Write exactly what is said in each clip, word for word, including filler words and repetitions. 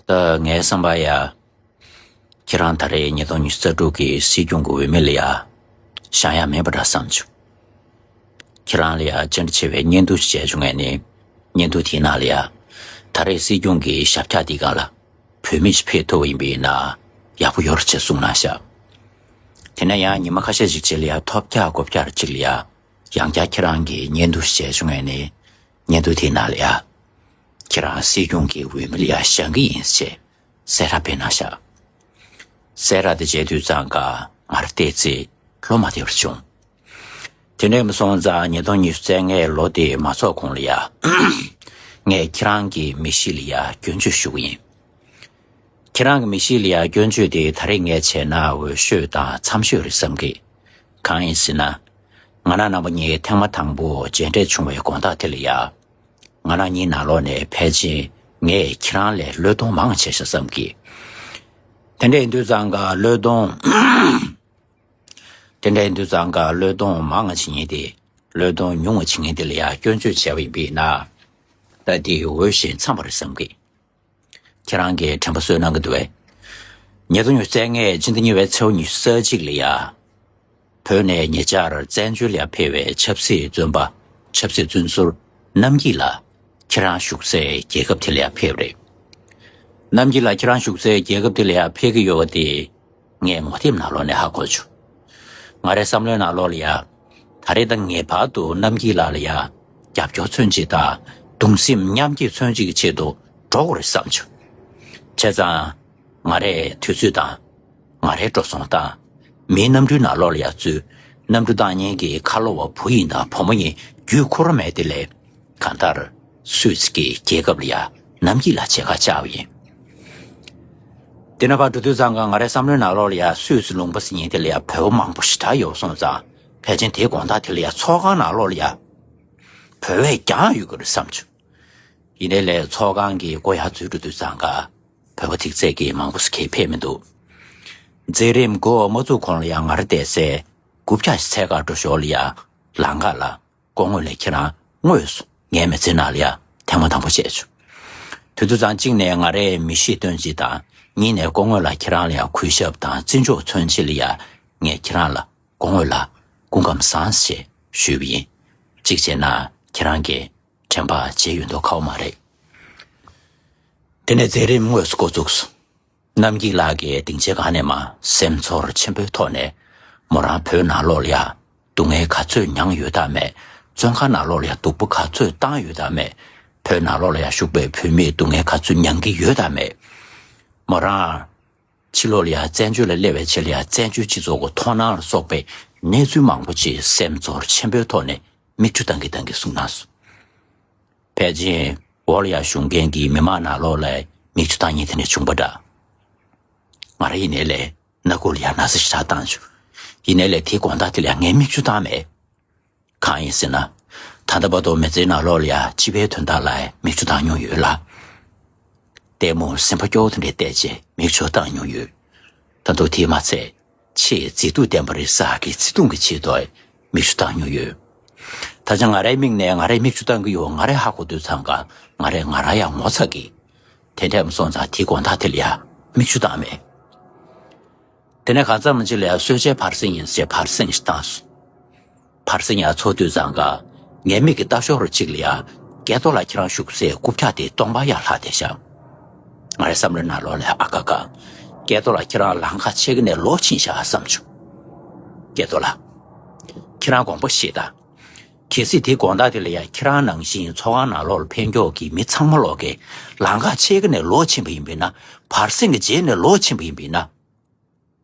ད་ངའི་བསམ་པར་ཡ། ཁྱེད་རང་ད་རེས་ཉིས་སྟོང་ཉི་ཤུ་རྩ་དྲུག་གི་སྲིད་སྐྱོང་གི་འོས་མི་ལ་ཡ། བཞེངས་ཡ་མེད་པ་འདྲ་བསམ་བྱུང་། ཁྱེད་རང་ལ་ཡ་བཅར་འདྲི་བྱས་པའི་བརྙན་ཐུང་ཞིག་བྱས་བྱུང་ངས་ནི། བརྙན་ཐུང་དེའི་ནང་ལ་ཡ། ད་རེས་སྲིད་སྐྱོང་གི་ཞབས་བཀྱག་འདིའི་སྒང་ལ། བུད་མེད་ཞིག་ཕེབས་ཐུབ་པ་ཡིན་པས་ན། ཡག་པོ་ཡོད་རེད་ཅེས་གསུངས་གནང་ཤག། དེ་ནས་ཡང་ཉི་མ་ཁ་ཤས་ཤིག་རྗེས་ལ་ཡ་ཐོལ་རྒྱག་རྐུབ་བཀྱག་ཅིག་ལ་ཡ། ཡང་བསྐྱར་ཁྱེད་རང་གིས་བརྙན་ཐུང་ཞིག་བྱས་བྱུང་ངས་ནི། བརྙན་ཐུང་དེའི་ནང་ལ་ཡ། ཁྱེད་རང་སྲིད་སྐྱོང་གི་འོས་མི་ལ་ཡ་བཞེངས་ཀྱི་ཡིན་ཅེས་གསལ་བསྒྲགས་སྤེལ་གནང་ཤག། གསལ་བསྒྲགས་དེ་མཇལ་དུས་ཙང་ཀ་ང་རང་བལྟས་ཚེ་བློ་མ་བདེ་བར་བྱུང་། དེ་འདྲ་མ་སོང་ཙང་ཉིས་སྟོང་ཉི་ཤུ་རྩ་ལྔའི་ལོ་དེ་མ་རྫོགས་གོང་ལ་ཡ། ངས་ཁྱེད་རང་གི་མི་གཤིས་ལ་ཡ་སྐྱོན་བརྗོད་ཞུ་གི་ཡིན། ཁྱེད་རང་གི་མི་གཤིས་ལ་ཡ་སྐྱོན་བརྗོད་དེ་ད་རེས་ངས་བྱས་ན་འོས་ཤོས་དང་འཚམས་ཤོས་རེད་བསམ་གི། གང་ཡིན་ཟེར་ན། ང་རང་རྣམ་པ་གཉིས་ཐེངས་མ་དང་པོ་མཇལ་འཕྲད་བྱུང་བའི་དགོང་དག་དེ་ལ་ཡ། ང་རང་གཉིས་ནང་ལོགས་ནས་ཕལ་ཆེར་ངས་ཁྱེད་རང་ལས་བློས་གཏོང་མང་བ་བྱས་ཤག་བསམ་གི། དེ་འདྲ་ཡིན་དུས་ཙང་ཀ་བློས་གཏོང་། དེ་འདྲ་ཡིན་དུས་ཙང་ཀ་བློས་གཏོང་མང་བ་བྱེད་མཁན་དེ། བློས་གཏོང་ཉུང་བ་བྱེད་མཁན་དེ་ལ་ཡ་སྐྱོན་བརྗོད་བྱས་པ་ཡིན་པས་ན། ད་དེ་འོས་ཤིང་འཚམས་པ་རེད་བསམ་གི། ཁྱེད་རང་གིས་དྲན་པ་གསོས་གནང་གི་འདུག་བས། ཉིས་སྟོང་ཉི་ཤུ་རྩ་ལྔའི་སྤྱི་ཟླ་གཉིས་པའི་ཚེས་པ་ཉི་ཤུ་རྩ་གཅིག་ལ་ཡ། བོད་ནས་ཉེ་ཆར་བཙན་བྱོལ་ལ་ཡ་ཕེབས་པའི་ཆབ་སྲིད་བཙོན་པ། ཆབ་སྲིད་བཙོན་ཟུར་རྣམ་སྐྱིད་ལགས་ཁྱེད་རང་བཞུགས་སའི་རྒྱལ་ཁབ་དེ་ལ་ཡ་ཕེབས་རེད། རྣམ་སྐྱིད་ལགས་ཁྱེད་རང་བཞུགས་སའི་རྒྱལ་ཁབ་དེ་ལ་ཡ་ཕེབས་ཀྱི་ཡོད་པ་དེ། ངས་ངོ་དེབ་ནང་ལོགས་ནས་ཧ་གོ་བྱུང་། ང་རའི་བསམ་བློའི་ནང་ལོགས་ལ་ཡ། ད་རེས་ད་ངེས་པར་དུ་རྣམ་སྐྱིད་ལགས་ལ་ཡ། རྒྱབ་སྐྱོར་མཚོན་བྱེད་དང་། གདུང་སེམས་མཉམ་སྐྱེད་མཚོན་བྱེད་ཀྱི་ཆེད་དུ་འགྲོ་དགོས་རེད་བསམ་བྱུང་། བྱས་ཙང་། ང་རའི་དུས་ཚོད་དང་། ང་རའི་འགྲོ་སོང་དང་། མིའི་གནམ་གྲུའི་ནང་ལོགས་ལ་ཡ་འཛུལ། གནམ་གྲུ་བཏང་མཁན་གྱི་ཁ་ལོ་བ་བུ་ཡིན་དང་བུ་མོ་ཡིན་རྒྱུས་ཁོ་རང་མེད་དེ་ལས། གང་ལྟར་སུད་སི་གི་རྒྱལ་ཁབ་ལ་ཡ་རྣམ་སྐྱིད་ལགས་མཇལ་ཁ་བཅར་བ་ཡིན། དེ་ནས་ཕར་འགྲོ་དུས་ཙང་ཀ་ང་རའི་བསམ་བློའི་ནང་ལོགས་ལ་ཡ་སུད་སི་ལུང་པ་ཟེར་མཁན་དེ་ལ་ཡ་བོད་པ་མང་པོ་ཞེ་དྲག་ཡོད་སོང་ཙང་ཕལ་ཆེར་དེའི་དགོང་དག་དེ་ལ་ཡ་ཚོགས་ཁང་ནང་ལོགས་ལ་ཡ་བོད་པ་རྐྱང་ཡོད་ཀྱི་རེད་བསམ་བྱུང་། ཡིན་ནའི་ལས་ཚོགས་ཁང་གི་སྒོ་ཡར་འཛུལ་འགྲོ་དུས་ཙང་ཀ་བོད་པ་ཐིག་ཚད་ཀྱིས་མང་པོ་ཞིག་གིས་ཕེབས་མི་འདུག། མཛད་རིམ་འགོ་མ་བཙུགས་གོང་ལ་ཡ་ང་རང་བསྡད་སའི་རྐུབ་བཀྱག་ཞིག་འཚོལ་གར་འགྲོ་ཞོར་ལ་ཡ་ལམ་ཁ་ལ། སྐུ་ངོ་ལགས་ཁྱེད་རང་དངོས་སུ་ངའི་མི་ཚེའི་ནང་ལ་ཡ་ཐེངས་མ་དང་པོ་བྱས་བྱུང་། དུས་ཚོད་ཙང་གཅིག་ནས་ང་རའི་མི་གཤིས་སྟོན་བྱེད་དང་། གཉིས་ནས་སྐུ་ངོ་ལགས་ཁྱེད་རང་ལ་ཡ་གུས་ཞབས་དང་བརྩི་འཇོག་མཚོན་ཆེད་ལ་ཡ་ངས་ཁྱེད་རང་ལ་སྐུ་ངོ་ལགས་སྐུ་ཁམས་བཟང་ཞེས་ཞུས་པ་ཡིན། གཅིག་བྱས་ན་ཁྱེད་རང་གིས་དྲན་པ་བརྗེད་ཡོད་མདོག་ཁ་པོ་མ་རེད། དེ་ནས་མཛད་རིམ་དངོས་སུ་འགོ་བཙུགས་སོང་། རྣམ་སྐྱིད་ལགས་ཀྱིས་སྡིངས་ཆའི་སྒང་ནས་མར་སེམས་ཚོར་ཆེན་པོའི་ཐོག་ནས་མོ་རང་བོད་ནང་ལོགས་ལ་ཡ་སྡུག་བསྔལ་ག་ཚོད་མྱངས་ཡོད་དམ་མེད། བཙོན་ཁང་ནང་ལོགས་ལ་ཡ་སྡུག་པོ་ག་ཚོད་བཏང་ཡོད་དམ་མེད། བོད་ནང་ལོགས་ལ་ཡ་བཞུགས་པའི་བོད་མིས་སྡུག་བསྔལ་ག་ཚོད་མྱངས་ཀྱི་ཡོད་དམ་མེད། མོ་རང་ཕྱི་ལོགས་ལ་ཡ་བཙན་བྱོལ་ལ་སླེབས་པའི་ཆེད་ལ་ཡ་བཙན་བྱོལ་སྤྱི་ཚོགས་ཀྱི་མཐོང་སྣང་ལ་སོགས་པའི་གནས་ཚུལ་མང་པོ་ཅིག་སེམས་ཚོར་ཆེན་པོའི་ཐོག་ནས་མིག་ཆུ་བཏང་གིན་བཏང་གིན་གསུངས་གནང་སོང་། ཕལ་ཆེར་འོག་ལ་ཡ་བཞུགས་མཁན་གྱི་མི་མང་ནང་ལོགས་ལ་མིག་ཆུ་བཏང་མཁན་དེ་འདྲ་བྱུང་བ་འདྲ། ང་རང་ཡིན་ནའི་ལས་སྣ་ཁུག་ལ་ཡ་ན་ཚ་ཞེ་དྲག་བཏང་བྱུང་། ཡིན་ནའི་ལས་དེའི་དགོང་དག་དེ་ལ་ཡ་ངས་མིག་ཆུ་བཏང་མེད། གང་ཡིན་ཟེར་ན། ད་ལྟ་བར་དུ་མི་ཚེའི་ནང་ལོགས་ལ་ཡ་སྤྱི་པའི་དོན་དག་ལ་མིག་ཆུ་བཏང་མྱོང་ཡོད་ལ། ལྟད་མོ་སེམས་པ་སྐྱོ་བོ་དེ་འདྲ་བལྟས་རྗེས་མིག་ཆུ་བཏང་མྱོང་ཡོད། ད་དུང་དེས་མ་ཚད། ཆེས་མཛེས་སྡུག་ལྡན་པ་རེད་ཟེར་གི་བརྩེ་དུང་གི་ཆེད་དུ་མིག་ཆུ་བཏང་མྱོང་ཡོད། ད་ཆ་ང་རའི་མིག་ནས་ང་རས་མིག་ཆུ་བཏང་གི་ཡོད་ང་རས་ཧ་གོ་དུས་ཙང་ཀ་ང་རས་ང་རང་ཡང་ངོ་ཚ་གི། དེ་འདྲ་མ་སོང་ཙང་དེའི་དགོང་དག་དེ་ལ་ཡ་མིག་ཆུ་བཏང་མེད། དེ་ནས་གང་ཙམ་ཅིག་ལ་ཡ་གསོལ་ཇའི་བར་གསེང་ཡིན་ཟེར་བར་གསེང་ཞིག་བཏང་སོང་། བར་གསེང་ཡར་འཚོགས་དུས་ཙང་ཀ་ངའི་མིག་གི་ལྟ་ཞོར་གཅིག་ལ་ཡ་སྐལ་རྡོར་ལགས་ཁྱེད་རང་བཞུགས་སའི་རྐུབ་བཀྱག་དེ་སྟོང་པ་ཡར་ལྷག་བསྡད་ཤག། ང་རའི་བསམ་བློའི་ནང་ལོགས་ལ་ཨ་ཀ་ཀ། སྐལ་རྡོར་ལགས་ཁྱེད་རང་ལམ་ཁ་ཕྱེད་ཀ་ནས་ལོག་ཕྱིན་ཤག་བསམ་བྱུང་། སྐལ་རྡོར་ལགས། ཁྱེད་རང་དགོངས་པ་བཞེས་དང་། གལ་སྲིད་དེ་དགོང་དག་དེ་ལ་ཡ་ཁྱེད་རང་ནང་བཞིན་ཚོགས་ཁང་ནང་ལོགས་ལ་ཕེབས་མཁན་གྱི་མི་ཚང་མ་ལོག་གིས་ལམ་ཁ་ཕྱེད་ཀ་ནས་ལོག་ཕྱིན་པ་ཡིན་པས་ན། བར་གསེང་གི་རྗེས་ནས་ལོག་ཕྱིན་པ་ཡིན་པས་ན།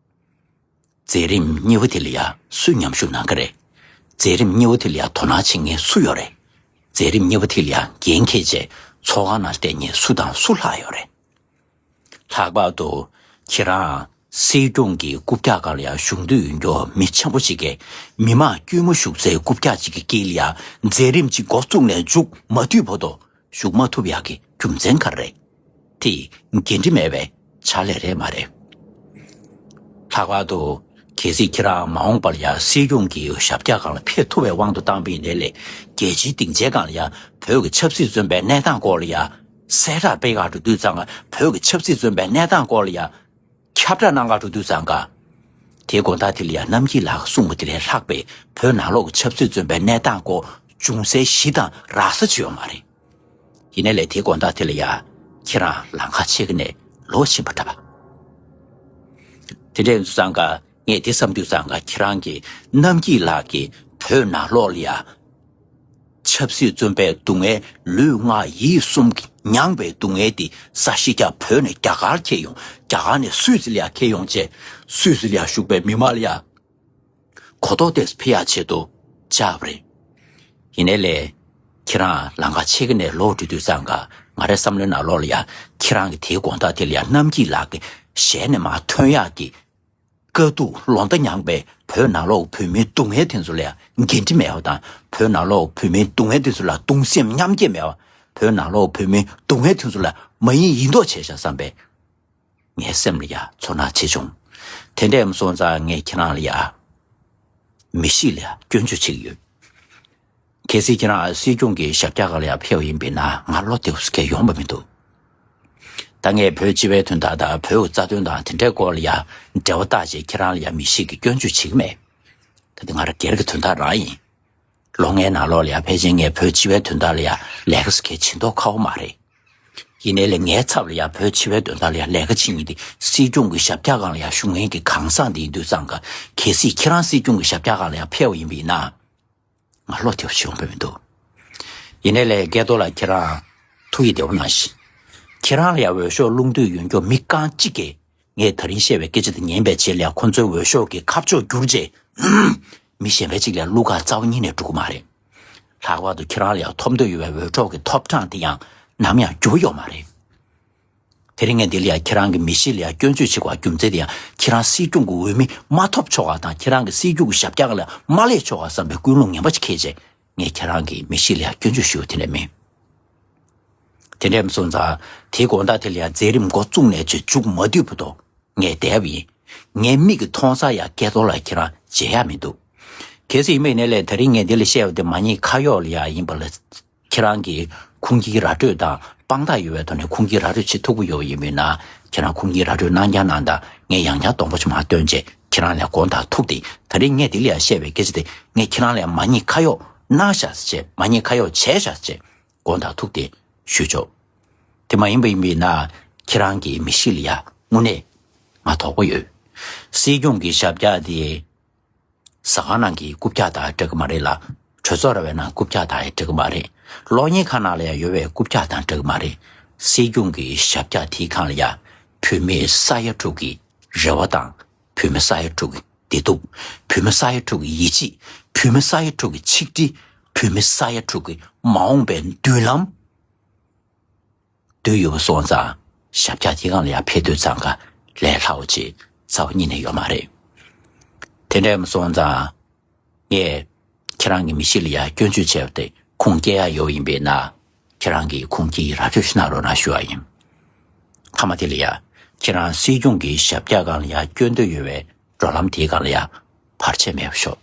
མཛད་རིམ་གཉིས་པ་དེ་ལ་ཡ་སུས་མཉམ་ཞུགས་གནང་གི་རེད། མཛད་རིམ་གཉིས་པ་དེ་ལ་ཡ་དོ་སྣང་བྱེད་མཁན་སུ་ཡོད་རེད། མཛད་རིམ་གཉིས་པ་དེ་ལ་ཡ་འགན་འཁྱེར་བྱས་ཚོགས་ཁང་ནང་བསྡད་མཁན་སུ་དང་སུ་ལྷག་ཡོད་རེད། ལྷག་པར་དུ་ཁྱེད་རང་སྲིད་སྐྱོང་གི་རྐུབ་བཀྱག་སྒང་ལ་ཡ་བཞུགས་འདོད་ཡོད་མཁན་མི་ཆེན་པོ་ཞིག་གིས་མི་མང་དཀྱུས་མ་བཞུགས་སའི་རྐུབ་བཀྱག་ཅིག་གི་དཀྱིལ་ལ་ཡ་མཛད་རིམ་ཅིག་འགོ་བཙུགས་ནས་མཇུག་མ་བསྡུས་བར་དུ་བཞུགས་མ་ཐུབ་ཡག་གི་རྒྱུ་མཚན་ག་རེ་རེད། དེ་འགན་འཁྲི་མེད་པའི་ཕྱག་ལས་རེད་མ་རེད། ལྷག་པར་དུ་གལ་སྲིད་ཁྱེད་རང་མ་འོངས་པར་ཡ་སྲིད་སྐྱོང་གི་ཞབས་བཀྱག་སྒང་ལ་ཕེབས་ཐུབ་པའི་དབང་དུ་བཏང་པ་ཡིན་ནའི་ལས་རྒྱལ་སྤྱིའི་སྡིངས་ཆའི་སྒང་ལ་ཡ་བོད་ཀྱི་ཆབ་སྲིད་བཙོན་པའི་གནས་སྟངས་སྐོར་ལ་ཡ་ གསལ་བསྒྲགས་སྤེལ་ག་འགྲོ་དུས་ཙང་ཀ་བོད་ཀྱི་ཆབ་སྲིད་བཙོན་པའི་གནས་སྟངས་སྐོར་ལ་ཡ་ཁྱབ་བསྒྲགས་གནང་ག་འགྲོ་དུས་ཙང་ཀ་དེའི་དགོང་དག་དེ་ལ་ཡ་རྣམ་སྐྱིད་ལགས་གསུངས་པ་དེ་ལས་ལྷག་པའི་བོད་ནང་ལོགས་ཀྱི་ཆབ་སྲིད་བཙོན་པའི་གནས་སྟངས་སྐོར་ཅུང་ཟད་ཞིབ་དང་རགས་ས་ཅིག་ཡོད་མ་རེད། ཡིན་ནའི་ལས་དེའི་དགོང་དག་དེ་ལ་ཡ་ཁྱེད་རང་ལམ་ཁ་ཕྱེད་ཀ་ནས་ལོག་ཕྱིན་པ་འདྲ། དེ་འདྲ་ཡིན་དུས་ཙང་ཀ་ངས་དེ་བསམ་དུས་ཙང་ཀ་ཁྱེད་རང་གི་རྣམ་སྐྱིད་ལགས་ཀྱིས་བོད་ནང་ལོགས་ལ་ཡ་ཆབ་སྲིད་བཙོན་པའི་སྡུག་བསྔལ་ལུས་ངག་ཡིད་གསུམ་གྱི་མྱངས་པའི་སྡུག་བསྔལ་དེ་ས་གཞི་རྒྱ་བོད་ནས་རྒྱ་གར་འཁྱེར་ཡོང་། རྒྱ་གར་ནས་སུད་སི་ལ་ཡ་འཁྱེར་ཡོང་བྱས་སུད་སི་ལ་ཡ་བཞུགས་པའི་མི་མང་ལ་ཡ་གོ་རྟོགས་དེ་འཕེལ་ཡག་ཆེད་དུ་བཅར་བ་རེད། ཡིན་ནའི་ལས་ཁྱེད་རང་ལམ་ཁ་ཕྱེད་ཀ་ནས་ལོག་འགྲོ་དུས་ཙང་ཀ་ང་རའི་བསམ་བློའི་ནང་ལོགས་ལ་ཡ་ཁྱེད་རང་གི་དེའི་དགོང་དག་དེ་ལ་ཡ་རྣམ་སྐྱིད་ལགས་ཀྱི་ཞལ་ནས་མར་ཐོན་ཡག་གི་དཀའ་སྡུག་ལོ་ཟླ་མྱངས་པའི་བོད་ནང་ལོགས་བོད་མིའི་སྡུག་བསྔལ་དེ་ཚོ་ལ་ཡ་འགན་འཁྲི་མེད་པ་དང་། བོད་ནང་ལོགས་བོད་མིའི་སྡུག་བསྔལ་དེ་ཚོ་ལ་གདུང་སེམས་མཉམ་སྐྱེད་མེད་པ། བོད་ནང་ལོགས་བོད་མིའི་སྡུག་བསྔལ་དེ་ཚོ་ལ་མ་ཡིན་ཡིན་མདོག་བྱས་ཤག་བསམ་པའི་ངའི་སེམས་ལ་ཡ་ཚོར་སྣང་ཆེ་བྱུང་། དེ་འདྲ་ཡིན་སོང་ཙང་ངས་ཁྱེད་རང་ལ་ཡ་མི་གཤིས་ལ་ཡ་སྐྱོན་བརྗོད་བྱེད་ཀྱི་ཡོད། གལ་སྲིད་ཁྱེད་རང་སྲིད་སྐྱོང་གི་ཞབས་བཀྱག་སྒང་ལ་ཡ་ཕེབས་པ་ཡིན་པས་ན་ང་བློ་བདེ་པོ་ཞིག་ཡོང་བ་མི་འདུག་ད་ངས་བོད་སྤྱི་པའི་དོན་དག་དང་བོད་ཀྱི་རྩ་དོན་དང་དེ་འདྲའི་སྐོར་ལ་ཡ་འབྲེལ་བ་བཏགས་བྱས་ཁྱེད་རང་ལ་ཡ་མི་གཤིས་ཀྱི་སྐྱོན་བརྗོད་བྱེད་ཀྱི་མེད། ད་དེ་ང་རང་སྒེར་གྱི་དོན་དག་རང་ཡིན། ལོ་ལྔའི་ནང་ལོགས་ལ་ཡ་ཕལ་ཆེར་ངས་བོད་སྤྱི་པའི་དོན་དག་ལ་ཡ་ལས་ཀ་ཟེར་མཁན་བྱེད་མདོག་ཁ་པོ་མ་རེད། ཡིན་ནའི་ལས་ངའི་ཚབ་ལ་ཡ་བོད་སྤྱི་པའི་དོན་དག་ལ་ཡ་ལས་ཀ་བྱེད་མཁན་དེ་སྲིད་སྐྱོང་གི་ཞབས་བཀྱག་སྒང་ལ་ཡ་བཞུགས་མཁན་གྱི་གང་ཟག་དེ་ཡིན་དུས་ཙང་ཀ་གལ་སྲིད་ཁྱེད་རང་སྲིད་སྐྱོང་གི་ཞབས་བཀྱག་སྒང་ལ་ཡ་ཕེབས་པ་ཡིན་པ་ཡིན་ན་ང་བློ་བདེ་པོ་ཞིག་ཡོང་བ་མི་འདུག་ཡིན་ནའི་ལས་སྐལ་རྡོར་ལགས་ཁྱེད་རང་ཐུགས་ཡིད་བདེ་པོ་གནང་ཞིག་ཁྱེད་རང་ལ་ཡ་འོས་ཤོག་སློང་འདོད་ཡོད་མཁན་མི་རྐང་གཅིག་གིས་ངས་ད་རིང་བཤད་པའི་སྐད་ཆ་དེ་ཉན་པའི་རྗེས་ལ་ཁོ་ཚོའི་འོས་ཤོག་གི་ཁ་ཕྱོགས་བསྒྱུར་རྗེས། མི་གཞན་པ་གཅིག་ལ་བླུག་ག་རྩ་བ་ཉིད་ནས་འགྲོ་གི་མ་རེད། ལྷག་པར་དུ་ཁྱེད་རང་ལ་ཡང་ཐོབ་འདོད་ཡོད་པའི་འོས་གྲོགས་ཀྱི་ཐོབ་གྲངས་དེ་ཡང་ནམ་ཡང་འགྱུར་ཡོད་མ་རེད། དེ་རིང་ངས་འདི་ལ་ཡང་ཁྱེད་རང་གི་མི་གཤིས་ལ་ཡང་སྐྱོན་བརྗོད་བྱེད་དགོས་པ་རྒྱུ་མཚན་དེ་ཡང་ཁྱེད་རང་སྲིད་སྐྱོང་གི་འོས་མི་མ་ཐོབ་ཆོག་ག་དང་ཁྱེད་རང་གི་སྲིད་སྐྱོང་གི་ཞབས་བཀྱག་ལ་མ་སླེབས་ཆོག་ག་བསམ་པའི་ཀུན་སློང་ངན་པ་ཞིག་འཁྱེར་བྱས་ངས་ཁྱེད་རང་གི་མི་གཤིས་ལ་ཡང་སྐྱོན་བརྗོད་ཞུ་དེ་འདྲ་མིན། དེ་འདྲ་མིན་སོང་ཙང་དེའི་དགོང་དག་དེ་ལ་ཡང་མཛད་རིམ་འགོ་བཙུགས་ནས་ཅིག་མཇུག་མ་བསྡུས་བར་དུ་ངས་བསྡད་པ་ཡིན། ངའི་མིག་གིས་མཐོང་ས་ཡང་སྐལ་རྡོར་ལགས་ཁྱེད་རང་མཇལ་ཡག་མི་འདུག་གལ་སྲིད་ཡིན་པ་ཡིན་ན་ལས་ད་རིང་ངས་འདི་ལ་བཤད་པ་དེ་མ་ཉེས་ཁ་གཡོགས་ལ་ཡང་ཡིན་པ་ལ་ཁྱེད་རང་གི་ཁུངས་སྐྱེལ་ར་སྤྲོད་དང་དཔང་རྟགས་ཡོད་པའི་ཐོག་ནས་ཁུངས་སྐྱེལ་ར་སྤྲོད་བྱེད་ཐུབ་ཀྱི་ཡོད་པ་ཡིན་པ་ཡིན་ན་ཁྱེད་རང་ཁུངས་སྐྱེལ་ར་སྤྲོད་གནང་རྐྱང་གནང་དང་ངས་ཡང་བསྐྱར་གདོང་པ་ཆུང་མ་སྟོན་བྱས་ཁྱེད་རང་ལ་དགོངས་དག་ཐུག་སྟེ་ད་རིང་ངས་འདི་ལ་ཡང་བཤད་པའི་སྐད་ཆ་དེ་ངས་ཁྱེད་རང་ལ་མ་ཉེས་ཁ་གཡོགས་གནང་ཤག་ཟེར་བྱས་མ་ཉེས་ཁ་གཡོགས་བྱས་ཤག་ཟེར་བྱས་དགོངས་དག་ཐུག་སྟེ་ཞུས་ཆོག་དེ་མ་ཡིན་པ་ཡིན་པ་ཡིན་ན་ཁྱེད་རང་གི་མི་གཤིས་ལ་ཡང་དངོས་གནས་ང་དོགས་པ་ཡོད། སྲིད་སྐྱོང་གི་ཞབས་བཀྱག་དེ་ཟ་ཁང་ནང་གི་རྐུབ་བཀྱག་དང་འདྲ་གི་མ་རེད་ལ། གྲོས་ཚོགས་ར་བའི་ནང་རྐུབ་བཀྱག་དང་འདྲ་གི་མ་རེད། གློག་བརྙན་ཁང་ནང་ལ་ཡང་ཡོད་པའི་རྐུབ་བཀྱག་དང་འདྲ་གི་མ་རེད། སྲིད་སྐྱོང་གི་ཞབས་བཀྱག་དེའི་སྒང་ལ་ཡང་བོད་མི་ས་ཡ་དྲུག་གི་རེ་བ་དང་། བོད་མི་ས་ཡ་དྲུག་གི་བདེ་སྡུག་བོད་མི་ས་ཡ་དྲུག་གི་ཡིད་ཆེས། བོད་མི་ས་ཡ་དྲུག་གི་ཆིག་སྒྲིལ། བོད་མི་ས་ཡ་དྲུག་གི་མ་འོངས་པའི་མདུན་ལམ། འདོད་ཡོད་པ་སོང་ཙང་ཞབས་བཀྱག་དེ་སྒང་ལ་ཡང་ཕེབས་དུས་ཙང་ཀ་ལས་སླ་བོ་ཅིག་རྩ་བ་ཉིད་ནས་ཡོད་མ་རེད། དེ་འདྲ་ཡིན་པ་སོང་ཙང་ངས་ཁྱེད་རང་གི་མི་གཤིས་ལ་ཡང་སྐྱོན་བརྗོད་བྱས་པ་དེ་ཁུངས་སྐྱེལ་ཡག་ཡོད་པ་ཡིན་པས་ན་ཁྱེད་རང་གིས་ཁུངས་སྐྱེལ་ར་སྤྲོད་ཞིག་གནང་རོགས་གནང་ཞུ་བ་ཡིན། མཐའ་མ་དེ་ལ་ཡང་ཁྱེད་རང་སྲིད་སྐྱོང་གི་ཞབས་བཀྱག་སྒང་ལ་ཡང་སྐྱོན་འདོད་ཡོད་པའི་འགྲོ་ལམ་དེའི་སྒང་ལ་ཡང་བར་ཆད་མེད་པ་ཤོག